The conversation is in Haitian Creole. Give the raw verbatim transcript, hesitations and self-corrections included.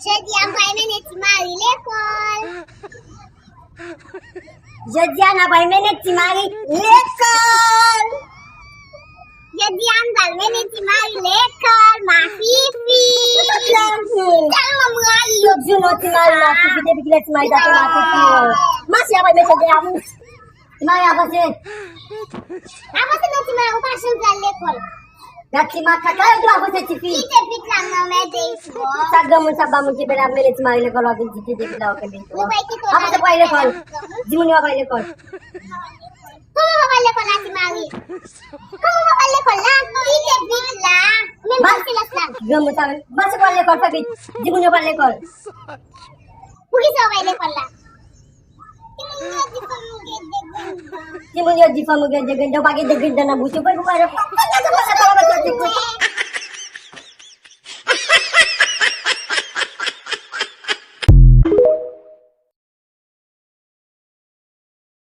Jodi a, m pral mennen Ti Mari lekòl. Jodi a, n ap pral mennen Ti Mari lekòl. Jodi a, m pral mennen Ti Mari lekòl, ma fifi. Tèlman m rayi yo. Tout jou non Ti Mari, ma fifi, depi kilè Ti Mari ta fè ma fifi yo. Mache ap mete de amou. Ti Mari avanse. Avanse non Ti Mari, ou pa janm pral lekòl. Gad ti makak la, yo tou avanse tifi. Kite vit la, m anmède isi bò. Sa granmoun sa ba moun ki pè la ap mennen Ti Mari lekòl, w ap vin di kite vit la, w kenbe tou. Avanse pou al lekòl. Di moun yo ap al lekòl. Kòman w ap al lekòl la, Ti Mari? Kòman w ap al lekòl la? Kite vit la. Menm nan silans la. Granmoun sa, mache pou al lekòl, fè vit. Di moun yo pou al lekòl. Poukisa w pa al lekòl la? Timoun yo di fanm ou gen de grenn dan, ou pa gen de grenn dan nan bouch ou, pou ou pa gen.